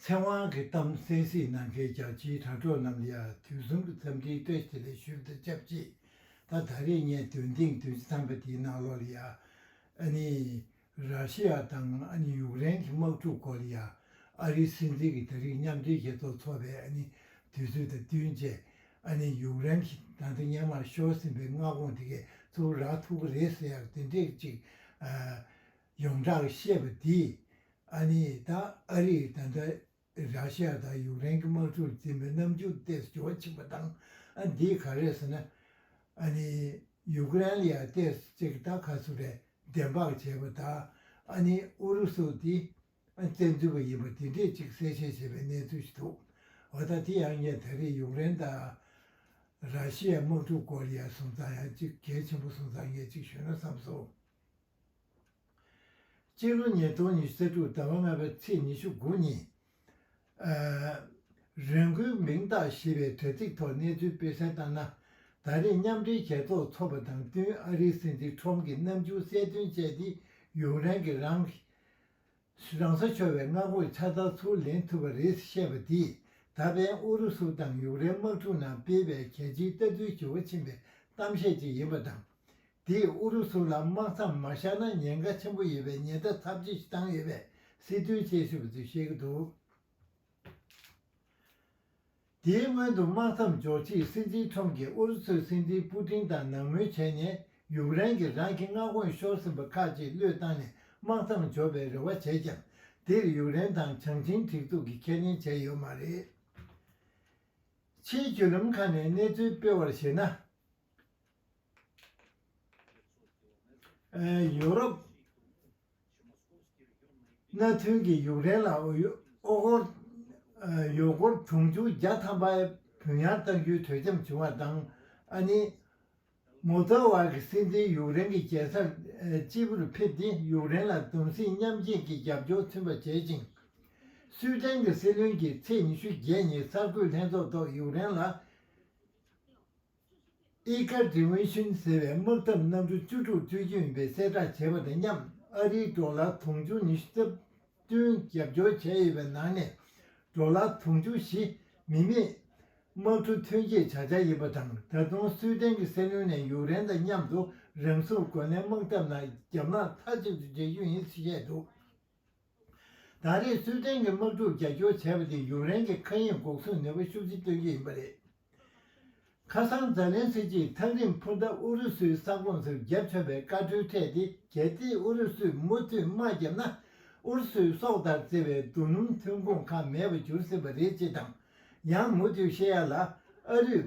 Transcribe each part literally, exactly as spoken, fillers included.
ཚེ་དབང་གི་གཏམ་གསན་གཟིགས་གནང་མཁན་རྒྱ་ཆེའི་དྲ་གྲོགས་རྣམས་ལ་ཡང་དུས་གསུམ་གྱི་འཚམས་འདྲིའི་བཀྲ་ཤིས་བདེ་ལེགས་ཞུ་བ་དང་ཆབས་ཅིག་ད་ད་རེས་ངས་འདོན་ཐེངས་བདུན་ཅུ་ཐམ་པ་དེའི་ནང་ལོགས་ལ་ཡང་ཨ་ནི་ར་ཤི་ཡ་དང་ཨ་ནི་ཡུཀ་རེན་གྱི་དམག་འཁྲུག་སྐོར་ལ་ཡང་ཨ་རིའི་སྲིད་འཛིན་གྱིས་ད་རེས་མཉམ་འབྲེལ་རྒྱལ་ཚོགས་ཚོགས་པའི་ཨ་ནི་དུས་ཚོད་དང་བསྟུན་བྱས་ཨ་ནི་ཡུཀ་རེན་གྱི་ད་ལྟ་སྔོན་མ་ཤོར་ཟིན་པའི་མངའ་ཁོངས་དེ་གས་ཚུར་རག་ཐུབ་ཀྱི་རེད་ཟེར་ཡག་དེ་འདྲས་ཅིག་ཨ་ཡོངས་གྲགས་བཤད་པ་དེས་ཨ་ནི་ད་ཨ་རིས་ད་ལྟ་ར་ཤི་ཡ་དང་ཡུཀ་རེན་གྱི་དམག་འཁྲུག་འཛིན་པའི་རྣམ་འགྱུར་ཏོག་ཙམ་འགྱུར་བ་ཕྱིན་པ་དང་ཨ་འདིས་ག་རེ་ཟེར་ན་ཨ་ནི་ཡུཀ་རེན་ལ་ཡང་ཏོག་ཙམ་ཅིག་ད་ག་ཚོད་རེད་བདེན་དཔང་བྱས་པ་དང་ཨ་ནི་ཨུ་རུ་སུ་དེ་ཨ་བཙན་འཛུལ་བ་ཡིན་པ་དེ་འདྲས་ཅིག་གསལ་བཤད་བྱས་པའི་གནས་ཚུལ་ཞིག་འདུག་འོ་ད་དེ་ཡང་ངས་ད་རེས་ཡུཀ་རེན་དང་ར་ཤི་ཡའི་དམག་འཁྲུག་སྐོར་ལ་ཡང་སོང་ཙང་ཡང་ཅིག་གལ་ཆེན་པོ་སོང་ཙང་ངས་ཅིག་ཞུས་ན་བསམ་སོང་། སྤྱི་ལོ་ཉིས་སྟོང་ཉི་ཤུ་རྩ་དྲུག་ཟླ་བ་ལྔ་པའི་ཚེས་ཉི་ཤུ་དགུ་ཉིན། ཨ། རང་འགུལ་མིང་རྟགས་ཞེས་པའི་དྲ་ཚིགས་ཐོག་གནས་ཚུལ་སྤེལ་གསལ་ལྟར་ན། ད་རེས་མཉམ་འབྲེལ་རྒྱལ་ཚོགས་ཚོགས་པ་དང་བསྟུན་ཨ་རིའི་སྲིད་འཛིན་ཁྲོམ་གྱི་རྣམ་འགྱུར་གསལ་སྟོན་བྱས་ཏེ་ཡུཀ་རེན་གྱི་རང་རང་ས་ཤོར་བའི་མངའ་ཁོངས་ཆ་ཚང་ཚུར་ལེན་ཐུབ་པ་རེད་བཤད་པ་དེས་ད་ཕན་ཨུ་རུ་སུ་དང་ཡུཀ་རེན་དམག་འཁྲུག་ནང་སྤེལ་བའི་གལ་ཆེའི་ལྟ་ཚུལ་འགྱུར་བ་ཕྱིན་པའི་གཏམ་བཤད་ཅིག་ཡིན་པ་དང་། དེས་ཨུ་རུ་སུ་ལ་དམག་མཚམས་མ་བཞག་ན་ཉེན་ཁ་ཆེན་པོ་ཡོད་པའི་ཉེན་བརྡ་ཚབས་ཆེ་ཞིག་བཏང་ཡོད་པའི་སྲིད་དོན་དཔྱད་ཞིབ་པ་ཚོས་བཤད་ཀྱི་འདུག་དེའི་སྔོན་དུ་དམག་མཚམས་འཇོག་ཆེད་སྲིད་འཛིན་ཁྲོམ་གྱིས་ཨུ་རུ་སུའི་སྲིད་འཛིན་པུ་ཏིན་དང་ནང་མོལ་བྱས་ནས་ཡུཀ་རེན་གྱིས་རང་གི་མངའ་ཁོངས་ཤོར་ཟིན་པ་ཁག་ཅིག་བློས་བཏང་ནས་དམག་མཚམས་འཇོག་པའི་རེ་བ་བྱས་ཀྱང་། དེར་ཡུཀ་རེན་དང་བྱང་ཆིངས་སྒྲིག་འཛུགས་ཀྱིས་ཁས་ལེན་བྱས་ཡོད་མ་རེད། ཕྱིའི་བརྒྱུད་ལམ་ཁག་ནས་གནས་ཚུལ་སྤེལ་བར་གཞིགས་ན། ཨ། ཡོ་རོབ་མནའ་མཐུན་གྱིས་ཡུཀ་རེན་ལ་ཨོ་ཡོ་ཨོ་སྒོར་ཨ། ཡོ་སྒོར་དུང་ཕྱུར་བརྒྱ་ཐམ་པ་བུད་ཉར་གཏང་རྒྱུའི་གྲོས་འཆམ་བྱུང་བ་དང་། ཨ་ནི་མོལ་དོ་ཝ་གི་སྲིད་འཛིན་ཡུཀ་རེན་གྱི་རྒྱལ་སར་ཨ། སྤྱིལ་བུར་ཕེབས་ཏེ་ཡུཀ་རེན་ལ་གདུང་སེམས་མཉམ་སྐྱེད་ཀྱི་རྒྱབ་སྐྱོར་མཚོན་པ་བྱེད་ཅིང་། སུའེ་ཏན་གྱི་སྲིད་བློན་གྱིས་ཚེས་ཉི་ཤུ་བརྒྱད་ཉིན་གསར་འགོད་ལྷན་ཚོགས་ཐོག་ཡུཀ་རེན་ལ། ཨི་ཀར་ཌི་བི་ཤན་ཟེར་བའི་དམག་འཐབ་གནམ་གྲུ་བཅུ་དྲུག་སྤྲོད་རྒྱུ་ཡིན་པའི་གསལ་བསྒྲགས་བྱས་པ་དང་མཉམ། ཨ་རིའི་ཌོ་ལར་དུང་ཕྱུར་ཉི་ཤུ་རྩ་བདུན་རྒྱབ་སྐྱོར་བྱས་ཡོད་པའི་ནང་ནས་ཌོ་ལར་དུང་ཕྱུར་བཞི་མི་མེད་དམག་གྲུ་ཐོན་སྐྱེད་བྱ་འཆར་ཡིན་པ་དང་། ད་དུང་སུའེ་ཏན་གྱི་སྲིད་བློན་ནས་ཡུཀ་རེན་དང་མཉམ་དུ་རང་སྲུང་གོ་ལའི་དམག་འཐབ་ནང་རྒྱབ་ལངས་མཐའ་གཅིག་ཏུ་བྱེད་རྒྱུ་ཡིན་ཞེས་བཤད་འདུག་ད་རེས་སུའེ་ཏན་གྱི་དམག་འཁྲུག་རྒྱབ་སྐྱོར་བྱས་པ་དེས་ཡུཀ་རེན་གྱི་མཁའ་དབྱིངས་འགོག་སྲུང་ནུས་པ་ཤུགས་ཆེ་བཏོན་རྒྱུ་ཡིན་པ་རེད། ཁ་སང་ཛེ་ལན་སི་ཀྱིས་ཐག་རིང་འཕུར་མདའ་ཨུ་རུ་སུའི་ས་ཁོངས་སུ་བརྒྱབ་ཆོག་པའི་བཀའ་འཁྲོལ་འཕྲད་དེ། གལ་ཏེ་ཨུ་རུ་སུས་མུ་མཐུད་དམག་བརྒྱབ་ན། ཨུ་རུ་སུའི་སྲོག་ལྟར་བརྩི་བའི་རྡོ་སྣུམ་ཐོན་ཁུངས་ཁག་མེད་པར་འགྱུར་སྲིད་པ་རེད་ཅེས་དང་། ཡང་མུ་མཐུད་བཤད་ཡ་ལ། ཨ་རིས།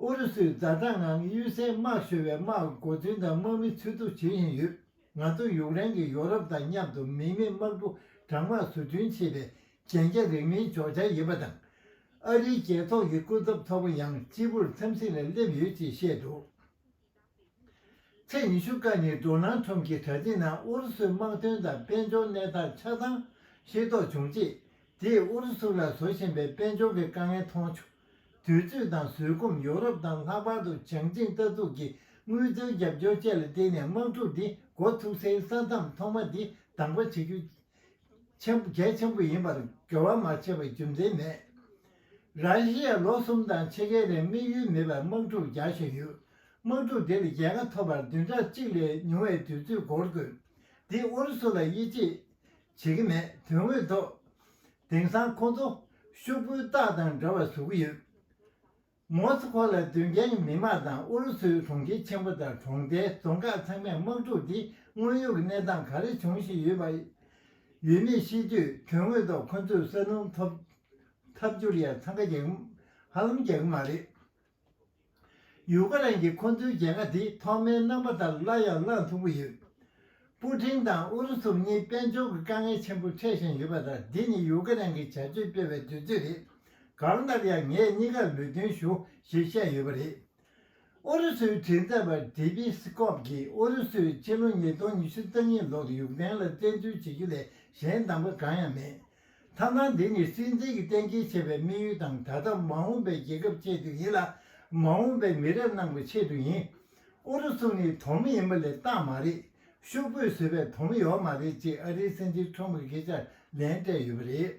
ཨུ་རུ་སུས་ཛ་དྲག་ངང་གཡུལ་སའི་དམག་ཤོར་བའི་དམག་གི་གོ་མཚོན་དང་དམག་མི་འཚོལ་བསྡུ་བྱེད་བཞིན་ཡོད། ང་ཚོ་ཡུཀ་རེན་གྱིས་ཡོ་རོབ་དང་མཉམ་དུ་མི་མེད་དམག་གྲུ་གྲང་དམག་བཟོ་སྐྲུན་བྱེད་པའི་གན་རྒྱ་རིང་མིན་འཇོག་འཆར་ཡོད་པ་དང་། ཨ་རིའི་རྒྱལ་ཚོགས་ཀྱི་སྐུ་ཚབ་ཚོགས་པ་ཡང་སྤྱི་བོར་འཚམས་གཟིགས་ལ་སླེབས་ཡོད་ཅེས་བཤད་འདུག་ཚེས་ཉི་ཤུ་རྩ་ལྔ་ཉིན་ཌོ་ནལ་ཁྲོམ་གྱི་དྲ་ཚིགས་ནང་ཨུ་རུ་སུའི་དམག་དོན་དང་དཔལ་འབྱོར་གནས་སྟངས་ཆ་ཚང་ཤེས་རྟོགས་བྱུང་རྗེས། དེས་ཨུ་རུ་སུ་ལ་བཟོ་བཞིན་པའི་དཔལ་འབྱོར་གྱི་དཀའ་ངལ་མཐོང་ཆོག་དུས་ཚོད་དང་བཟོད་སྒོམ། ཡོ་རོབ་དང་ལྷག་པར་དུ་བྱང་ཆིངས་ལྟ་གྲུབ་ཀྱི་དངུལ་རྩའི་རྒྱབ་སྐྱོར་བཅས་ལ་བརྟེན་ནས་དམག་འཁྲུག་འདི་འགོ་ཚུགས་སའི་ས་མཚམས་ཐོག་མ་འདི་དམ་པ་བྱེད་རྒྱུ་ཆེན་གལ་ཆེན་པོ་ཡིན་པར་འགལ་བ་མ་ཆགས་པའི་རྒྱུ་མཚན་མེད། ར་ཤི་ཡས་ལོ་གསུམ་དང་ཕྱེད་ཀའི་རིང་དམིགས་ཡུལ་མེད་པར་དམག་འཁྲུག་རྒྱག་བཞིན་ཡོད། དམག་འཁྲུག་འདི་ལ་རྒྱལ་ཁ་ཐོབ་པར་བདུན་ཕྲག་གཅིག་ལས་ཉུང་བའི་དུས་ཚོད་འགོར་དགོས། འདིས་ཨུ་རུ་སུ་ལ་དབྱེ་འབྱེད་བྱེད་ཀྱི་མེད། དོན་དངོས་ཐོག་དེང་སང་ཁོ་ཚོ་ཤོག་བུའི་རྟགས་དང་འདྲ་བར་བཟོ་གི་ཡོད། མོ་སི་ཁོ་ལ་སྡོད་མཁན་གྱི་མི་མང་དང་ཨུ་རུ་སུའི་གྲོང་ཁྱེར་ཆེན་པོ་དང་གྲོང་རྡལ་རྫོང་ཁག་ཚང་མས་དམག་འཁྲུག་འདི་དངོས་ཡོད་ཀྱི་གནས་སྟངས་ག་རེ་བྱུང་བཞིན་ཡོད་པ་ཡོད་མེད་ཤེས་དུས། དོན་དངོས་ཐོག་ཁོ་ཚོས་ས་སྣུམ་ཐོབ་ཐབས་སྦྱོར་ཡང་འཚང་ཁ་རྒྱག་ཧ་ལམ་རྒྱག་གི་མ་རེད། ཡུ་ཀེ་རེན་གྱིས་ཁོ་ཚོའི་རྒྱལ་ཁ་འདི་ཐོག་མའི་རྣམ་པ་ལྟར་སླར་ཡང་བླངས་ཐུབ་ཀྱི་ཡོད། པུ་ཊིན་དང་ཨུ་རུ་སུ་གཉིས་དཔལ་འབྱོར་གྱི་དཀའ་ངལ་ཆེན་པོ་འཕྲད་བཞིན་ཡོད་པ་དང་། འདི་ནི་ཡུ་ཀེ་རེན་གྱི་བྱ་སྤྱོད་སྤེལ་བའི་དུས་ཚོད་རེད། གང་ལྟར་ཡང་ངས་གཉིས་ཀར་མོས་མཐུན་ཞུ་ཞེས་བཤད་ཡོད་པ་རེད། ཨུ་རུ་སུའི་མགྲིན་ཚབ་པ་ཌི་བི་སི་ཀོབ་ཀྱིས་ཨུ་རུ་སུས་ཕྱི་ལོ་ཉིས་སྟོང་ཉི་ཤུ་རྩ་གཉིས་ལོར་ཡུཀ་རེན་ལ་བཙན་འཛུལ་བྱེད་རྒྱུ་ལས་གཞན་དམ་པ་གང་ཡང་མེད། ཐ་ན་འདི་ནི་སྲིད་འཛིན་གྱིས་གཏན་འཁེལ་བྱས་པའི་དམིགས་ཡུལ་དང་། ད་ལྟ་མ་འོངས་པའི་རྒྱལ་ཁབ་ཆེད་དུ་ཡིན་ལ། མ་འོངས་པའི་མི་རབས་རྣམས་ཀྱི་ཆེད་དུ་ཡིན། ཨུ་རུ་སུ་ནི་དོམ་ཡིན་པ་ལས་རྟགས་མ་རེད། ཤོག་བུས་བཟོས་པའི་དོམ་ཡོད་མ་རེད་ཅེས་ཨ་རིའི་སྲིད་འཛིན་ཁྲོམ་གྱིས་སྐད་ཆ་ལན་སྤྲད་ཡོད་པ་རེད།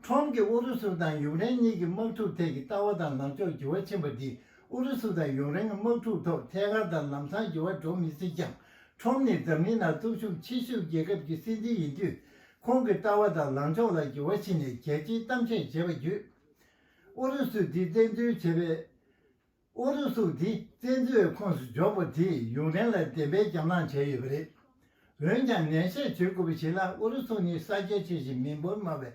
ཁྲོམ་གྱིས་ཨུ་རུ་སུ་དང་ཡུཀ་རེན་གཉིས་ཀྱི་དམག་འཁྲུག་ཐད་ཀྱི་ལྟ་བ་དང་ལངས་ཕྱོགས་འགྱུར་བ་ཕྱིན་པ་འདིས་ཨུ་རུ་སུ་དང་ཡུཀ་རེན་གྱི་དམག་འཁྲུག་ཐོག་ཐད་ཀར་དང་ལམ་སང་འགྱུར་བ་འགྲོ་མི་སྲིད་ཀྱང་། ཁྲོམ་ནི་འཛམ་གླིང་ནང་སྟོབས་ཤུགས་ཆེ་ཤོས་རྒྱལ་ཁབ་ཀྱི་སྲིད་འཛིན་ཡིན་དུས། ཁོང་གི་ལྟ་བ་དང་ལངས་ཕྱོགས་ལ་འགྱུར་བ་ཕྱིན་ནས་རྒྱལ་སྤྱིའི་གཏམ་བཤད་བྱས་པ་བརྒྱུད། ཨུ་རུ་སུས་འདི་བཙན་འཛུལ་བྱས་པས། ཨུ་རུ་སུ་འདི་བཙན་འཛུལ་བའི་ཁོངས་སུ་འཇོག་པ་དེས་ཡུཀ་རེན་ལ་བདེན་པའི་རྒྱབ་ལངས་བྱས་ཡོད་པ་རེད། འོན་ཀྱང་ནན་བཤད་བྱེད་དགོས་པ་ཞིག་ལ། ཨུ་རུ་སུ་ནི་ས་རྒྱ་ཆེ་ཞིང་མི་འབོར་དམའ་བའི་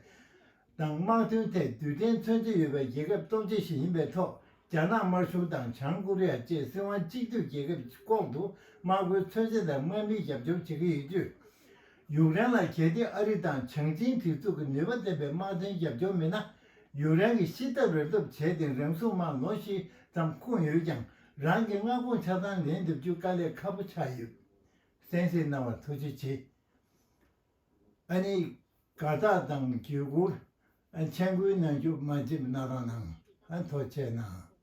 དང་། དམག་དོན་ཐད་རྡུལ་ཕྲན་མཚོན་ཆ་ཡོད་པའི་རྒྱལ་ཁབ་སྟོབས་ཆེ་ཞིག་ཡིན་པའི་ཐོག་རྒྱ་ནག་དམར་གཞུང་དང་བྱང་ཀོ་རི་ཡ་བཅས་སྲིད་དབང་གཅིག་སྡུད་རྒྱལ་ཁབ་ཀྱི་ལྐོག་ཏུ་དམག་མཁོའི་མཚོན་ཆ་དང་དམག་མིའི་རྒྱབ་སྐྱོར་བྱེད་ཀྱི་ཡོད་དུས། ཡུཀ་རེན་ལ་གལ་ཏེ་ཨ་རི་དང་བྱང་ཆིངས་སྒྲིག་འཛུགས་ཀྱི་ནུས་པ་ལྡན་པའི་དམག་དོན་རྒྱབ་སྐྱོར་མེད་ན། ཡུཀ་རེན་གྱིས་ཤི་ཐབས་ར་ཐབས་བྱས་ཏེ་རང་སྲུང་དམག་ལོ་བཞི་ཙམ་ཁུངས་ཡོད་ཀྱང་། རང་གི་མངའ་ཁོངས་ཆ་ཚང་ལེན་ཐུབ་རྒྱུ་དཀའ་ལས་ཁག་པོ་ཆགས་ཡོད། གསན་གཟིགས་གནང་བར་ཐུགས་རྗེ་ཆེ། ཨ་ནི་དགའ་རྟགས་དང་བརྒྱུད་བསྐུར། ཨ། མཆན་འགོད་གནང་རྒྱུ་མ་བརྗེད་པ་གནང་རོགས་གནང་། ཨ། ཐུགས་རྗེ་གནང་།